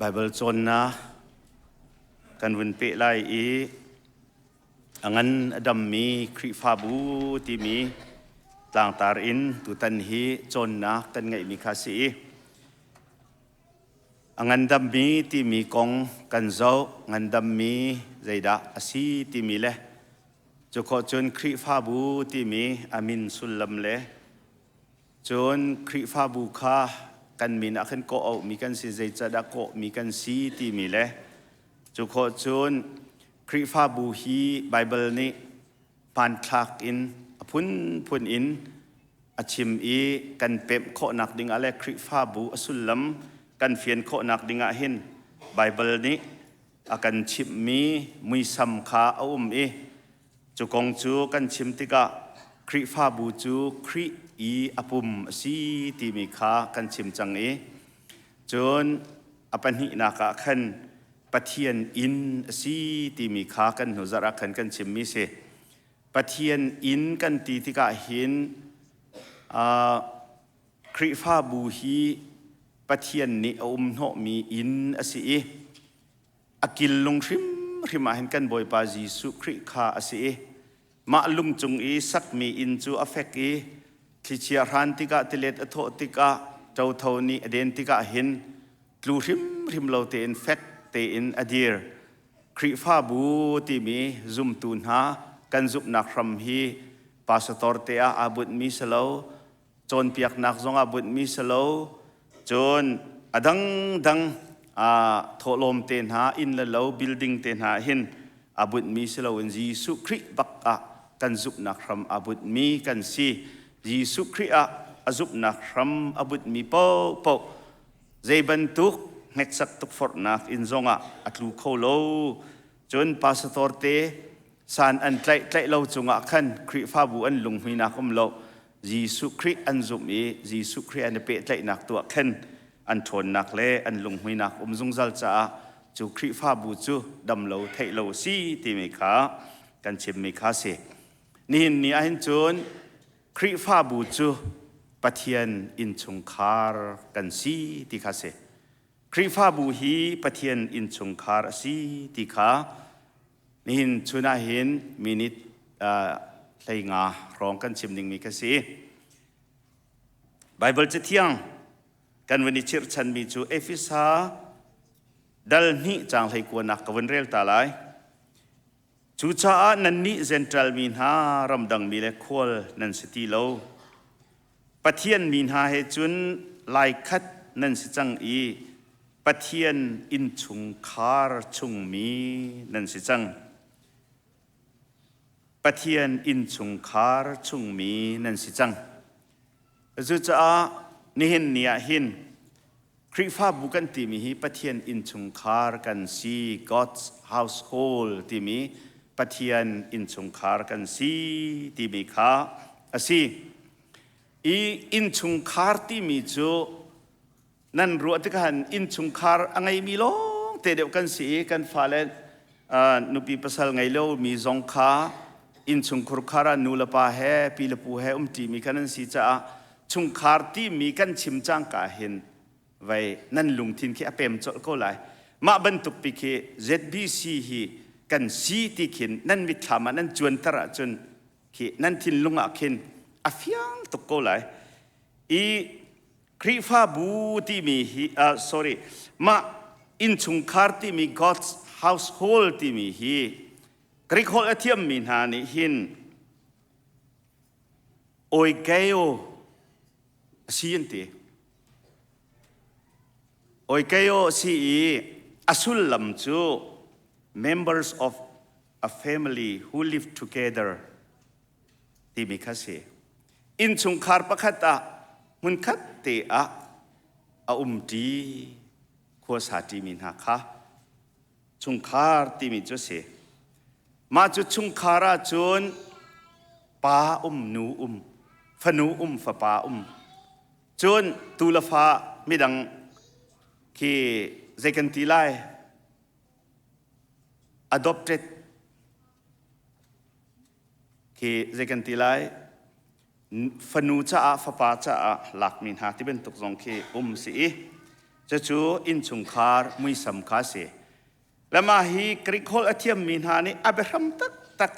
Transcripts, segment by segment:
Baibal cawnnak kan vun peh lai i a ngan a dammi Khrihfabu timi tlangtar in tutan hi cawnnak kan ngeihmi kha si i a ngandammi timi kong kan zoh. Ngandammi zeidah a si timi le cu khawh cun Khrihfabu timi a min sullam le cun Khrihfabu kha kan min ah khan kawh auhmi kan si, zeicahdah kawhmi kan si timi le cu khawh cun Khrihfabu hi Baibal nih hmanthlak in a phunphun in a chim i kan pemh khawhnak dingah le Khrihfabu a sullam kan fian khawhnak dingah hin Baibal nih a kan chimhmi muisam kha a um i cu kong cu kan chim tikah Khrihfabu cu Khrih i a pum a si timi kha kan chim cang i cun a pahnihnak ah khan Pathian inn a si timi kha kan hnu zarh ah khan kan chimmi si. Pathian inn kan ti tikah hin Khrihfabu hi Pathian nih a um hnawhmi inn a si i a kil lung hrimhrim ah hin kan Bawipa Jesuh Khrih kha a si i mah lung cung i sakmi inn cu a fek i thlichia hran tikah, tilet a thawh tikah, ṭotho nih a den tikah hin tlu hrimhrim lo tein fek tein a dir. Khrihfabu timi zumtu hna kan zumhnak hram hi pastor te ah aa bunhmi si lo, cawnpiaknak zong ah bunhmi si lo, cun a dangdang thawhlawm te hna, inn le lo, building te hna hin aa bunhmi si loin Jesuh Khrih bak ah kan zumhnak hram aa bunhmi kan si. Jesuh Khrih ah a zumhnak hram a bunhmi paohpaoh zei bantuk hneksak tukforhnak in zongah a tlu kho lo. Cun pastor te san an tlaih tlaih lo cungah khan Khrihfabu an lunghmuinak um lo. Jesuh Khrih an zumh i Jesuh Khrih an i pehtlaihnak tuah khan an ṭhawnnak le an lunghmuinak um zungzal caah cu Khrihfabu cu dam lo theih lo a si timi kha kan chimmi kha si. Nihin ni ahhin cun Khrihfabu cu Pathian innchungkhar kan si ti kha si. Khrihfabu hi Pathian innchungkhar a si ti kha nihin chun ah hin minute 15 hrawng kan chim dingmi kha si. Baibal Cathiang kan vun i chirhchanmi cu Efesa dal 2 caang 19 ka vun rel ta lai. Cucaah nannih Jentail mi hna, ramdang mi le khual nan si ti lo. Pathian mi hna he cun laikhat nan si cang i Pathian innchungkhar chungmi nan si cang. Pathian innchungkhar chungmi nan si cang. Cucaah nihin ni ah hin Khrihfabu kan timi hi Pathian innchungkhar kan si, God's household timi Pathian innchungkhar kan si timi kha a si. I innchungkhar timi cu nan ruah tikah hin innchungkhar a ngeimi lawng te deuh kan si i kan fale nupi pasal ngei lomi zong kha innchungkhur khar ah nu le pa he pi le pu he umṭimi kha nan si caah chungkhar timi kan chim cangka hin vei nan lungthin khi a pem colh ko lai. Mah bantuk pi khi ZBC hi kan si ti khin nan mitthlam ah nan cuanter ahcun khi nan thinlung ah khin a fiang tuk ko lai. I Khrihfabu timi hi sorry, mah innchungkhar timi, God's household timi hi Greek holh a thiammi hna nih hin oikeo a si an ti. Oikeo a si i a sullam cu members of a family who live together timi kha si. Innchungkhar pakhat ah hmunkhat te ah a umṭi, khuasa ṭimi hna kha chungkhar timi cu a si. Mah cu chungkhar ah cun pa um, nu um, fanu um, fapa um, cun tu le fa midang khi zei kan ti lai, adopted khi zei kan ti lai, fanu caah fapa caah lakmi hna ti bantuk zong khi um si i. Cucu innchungkhar muisam kha a si. Le mah hi Greek holh a thiammi hna nih a biahram taktak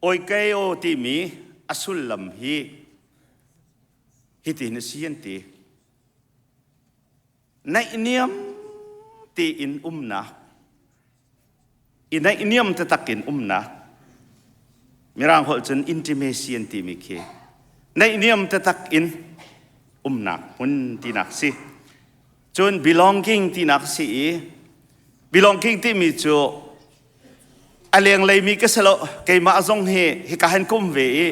oikeo timi a sullam hi hitin a si an ti. Naihniam tiin umnak, i naihniam taktak in umnak, Mirang holh cun intimacy an timi khi naihniam taktak in umnak hmun tinak si. Cun belonging tinak si i belonging timi cu a lenglei mi ka si lo, keimah zong hi hika han ka um ve i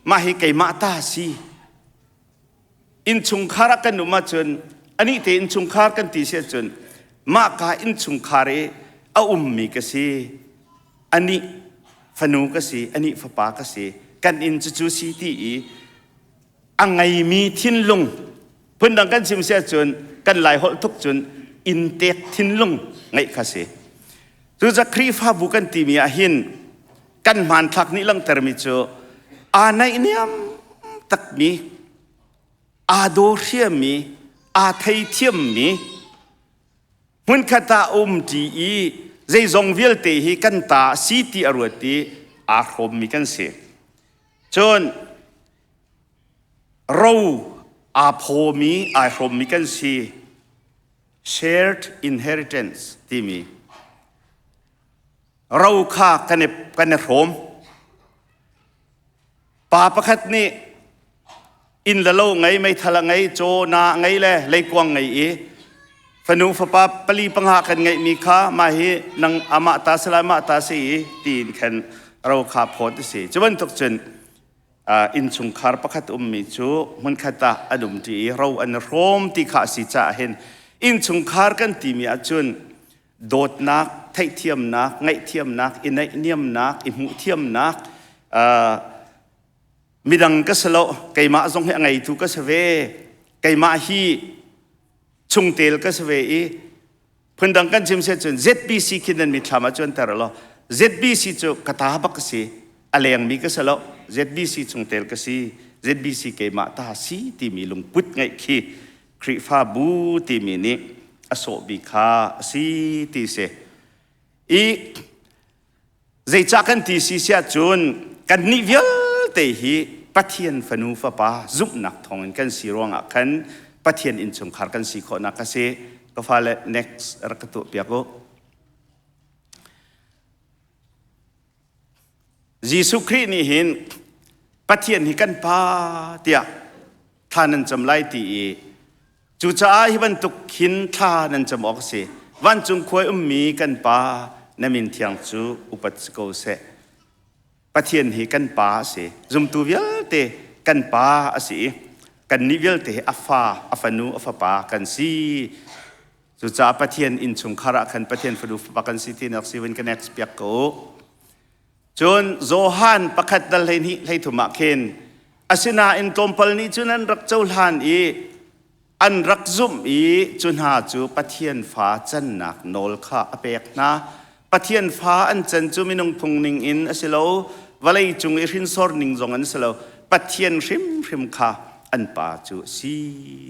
mah hi keimah ta si. Innchungkhar ah kan um ahcun anih te innchungkhar kan ti si ahcun mah ka innchungkhar i a ummi ka si, anih fanu ka si, anih fapa ka si, kan inn cucu si ti i a ngeimi thinlung, phundang kan chim si ahcun kan Lai holh tuk cun inntek thinlung ngeih kha si. Cucaah Khrihfabu kan timi ah hin kan hmanthlak nih langhtermi cu aa naihniam takmi, aa daw hriammi, aa theithiammi, hmunkhat ah umṭi i zeizong vialte hi kan ta a si ti a ruat i aa hrawmmi kan si. Cun ro aa phawmi, aa hrawmmi kan si. Shared inheritance timi ro kha kan i hrawm. Pa pakhat nih inn le lo ngei, meithal a ngei, caw na ngei le leikuang ngei i fanu fapa pali panga kan ngeihmi kha mah hi nang amah ta si lai mah ta si i tiin khan ro kha phawt a si. Cu bantuk cun innchungkhar pakhat ummi cu hmunkhat ah an umṭi i ro an i hrawm ti kha a si caah hin innchungkhar kan timi ahcun dawtnak, theihthiamnak, ngaihthiamnak, i naihniamnak, i hmuhthiamnak, midang ka si lo, keimah zong hi a ngeitu ka si ve, keimah hi chungtel ka si ve i phundang kan chim si cun ZBC khi nan mitthlam ah cuanter law ZBC cu ka ta bak ka si, a lengmi ka si lo, ZBC chungtel ka si, ZBC keimah ta si timi lungput ngeih khi Khrihfabu timi nih a sawhmi kha a si ti si. I zeicah kan ti si siah cun kannih vialte hi Pathian fanu fapa zumhnak thawngin kan si ruangah khan Pathian innchungkhar kan si khawhnak a si. Ka fale next rak ka tuah piak u. Jesuh Khrih nih hin Pathian hi kan Pa tiah thla nan cam lai ti i cucaah hi bantuk hin thla nan cam awk a si. Vancung khua i ummi kan Pa, na min thiang cu upat si ko seh. Pathian hi kan Pa a si. Zumtu vialte kan Pa a si i kannih vialte hi a fa, a fanu, a fapa kan si. Cucaah Pathian innchungkhar ah khan Pathian fanu fapa kan si tinak si vun ka next piak ko. Cun Johan pakhat dal 12 13 ah khin asinain tlawmpal nih cun an rak cohlan i an rak zumh i cu hna cu Pathian fa cannak nawl kha a pek hna. Pathian fa an can cu minung phung ning in a si lo, vawlei cung i hrinsor ning zong an si lo, Pathian hrimhrim kha an pa cu a si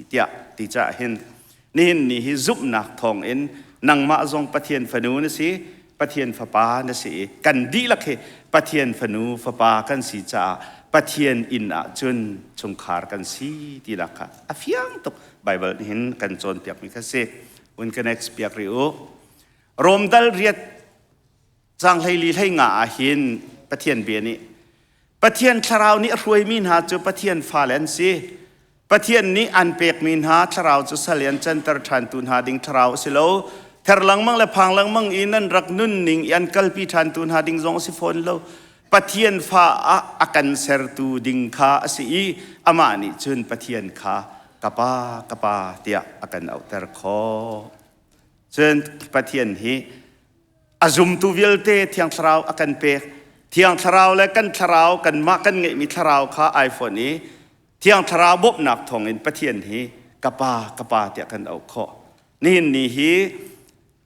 tiah ti caah hin Nihin ni hi zumhnak thawngin nangmah zong Pathian fanu na si, Pathian fapa na si i kan dihlak hi Pathian fanu fapa kan si caah Pathian inn ah cun chungkhar kan si tinak kha a fiang tuk Baibal nih hin kan cawnpiakmi kha si. Un ka next piak rih u. Rom dal riat caang 14 15 ah hin Pathian bia nih Pathian thlarau nih a hruaimi hna cu Pathian fale an si. Pathian nih an pekmi hna thlarau cu sal i an canter ṭhantu hna ding thlarau a si lo. Ther lengmang le phang lengmang i nan rak nunning i an kalpi ṭhantu hna ding zong a si fawn lo. Pathian fa ah a kan sertu ding kha a si i amah nih cun Pathian kha ka pa, ka pa tiah a kan auhter khawh. Cun Pathian hi a zumtu vialte Thiang Thlarau a kan pek. Thiang Thlarau le kan thlarau, kanmah kan ngeihmi thlarau kha ai fonh i Thiang Thlarau bawmhnak thawngin Pathian hi ka Pa, ka Pa tiah kan auh khawh. Nihin ni hi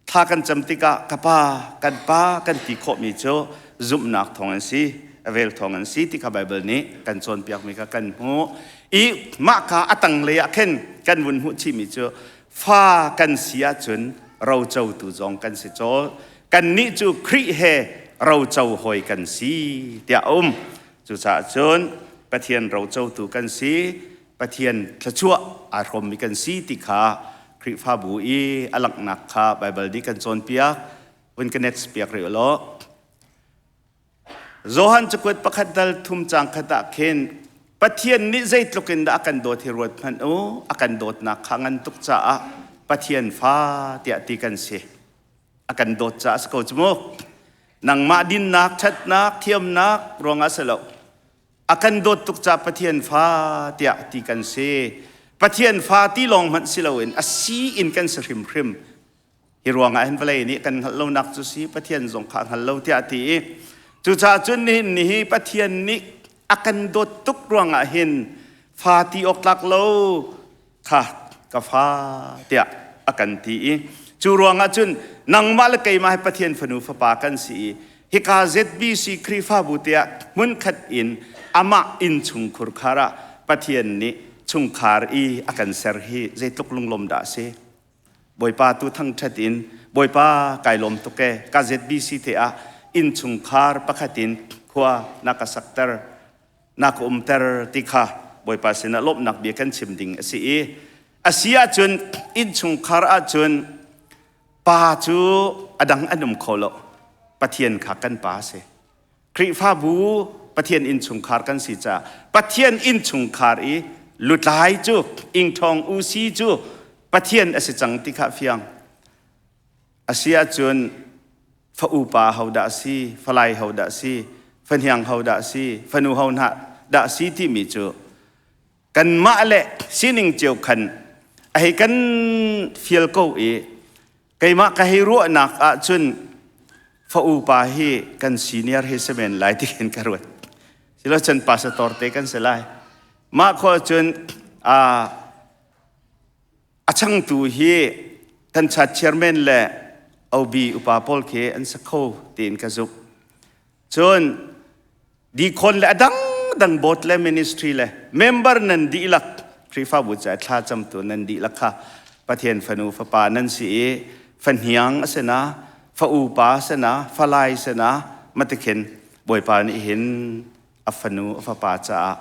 thla kan cam tikah ka Pa, kan Pa kan ti khawhmi cu zumhnak thawng an si, a vel thawng an si ti kha Baibal nih kan cawnpiakmi kha kan hmuh. I mah kha a tanglei ah khin kan vun hmuh chihmi cu. Fa kan si ahcun rocotu zong kan si cawl. Kannih cu Khrih he roco hawi kan si tiah a um. Cucaah cun Pathian rocotu kan si, Pathian thluachuah aa hrawmmi kan si ti kha Khrihfabu i a langhnak kha Baibal nih kan cawnpiak. Vun ka next piak rih u law. Johan cakuat pakhat dal thum caang khat ah khin Pathian nih zeitluk in dah a kan dawt hi ruat hmanh u, a kan dawtnak kha ngan tuk caah Pathian fa tiah ti kan si. A kan dawt caah a si ko cu mu. Nangmah dinnak, ṭhatnak, thiamnak ruangah si lo. A kan dawt tuk caah Pathian fa tiah ti kan si. Pathian fa ti lawng hmanh si loin a si in kan si hrimhrim. Hi ruangah hin vawlei nih kan hngalh lonak cu si Pathian zong kha a hngal lo tiah a ti i cucaah cun nihin ni hi Pathian nih a kan dawt tuk ruangah hin fa ti awk tlak lo kha ka fa tiah a kan ti i cu ruangah cun nangmah le keimah hi Pathian fanu fapa kan si i hika ZBC Khrihfabu tiah hmunkhat in amah innchungkhur khar ah Pathian nih chungkhar i a kan ser hi zeitluk lunglawm dah a si. Bawipa tu thangṭhat in Bawipa kai lawm tuk e ka ZBC te ah innchungkhar pakhat in khua na ka sakter na ka umter ti kha Bawipa sinah lawmhnak bia kan chim ding a si i a si ahcun innchungkhar ahcun pa cu a dang an um kho lo. Pathian kha kan pa a si. Khrihfabu Pathian innchungkhar kan si caah Pathian innchungkhar i lutlai cu ingṭhawng usi cu Pathian a si cang ti kha fiang. A si ahcun fa upa ho dah si, falai ho dah si, fahniang ho dah si, fanu ho hna dah si timi cu kanmah le sining cio khan a hei kan fial ko i keimah ka hei ruahnak ahcun fa upa hi kan senior hi si men lai ti khin ka ruat. Silo cun pastor te kan si lai. Mah khawh cun a changtu hi kan chat chairman le OB upa pawl khi an si kho tiin ka zumh. Cun Dikhawn le a dangdang board le ministry le member nan dihlak Khrihfabu ca thla camtu nan dihlak kha Pathian fanu fapa nan si i fahniang a si na fa upa a si na falai si na matikhin Bawipa nih hin a fanu a fapa caah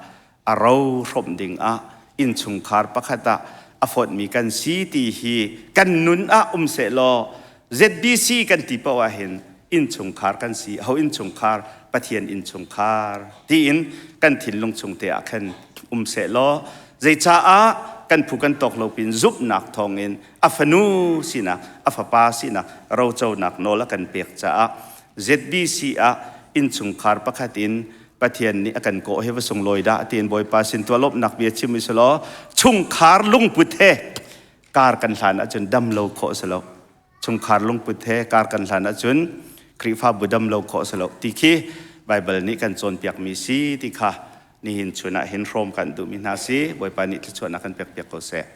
a ro hrawmh ding ah innchungkhar pakhat ah a fawtmi kan si ti hi kan nun ah um seh law ZBC kan ti paoh ah hin innchungkhar kan si ho innchungkhar Pathian innchungkhar tiin kan thinlung chung te ah khan um seh law zeicaah kan phu kan tawk lo pin zumhnak thawngin a fanu sinak a fapa sinak roconak nawl a kan pek caah ZBC ah innchungkhar pakhat in Pathian nih a kan kawh hi va sunglawi dah tiin Bawipa sin tuah lawmhnak bia chim i law chungkhar lungput he kar kan hlan ahcun dam lo khawh si lo. Chungkhar lungput he kar kan hlan ahcun Khrihfabu dam lo khawh si lo ti khi Baibal nih kan cawnpiakmi si ti kha nihin chun ah hin hrawm kan duhmi hna si. Bawipa nih thluachuahnak kan pekpiak ko seh.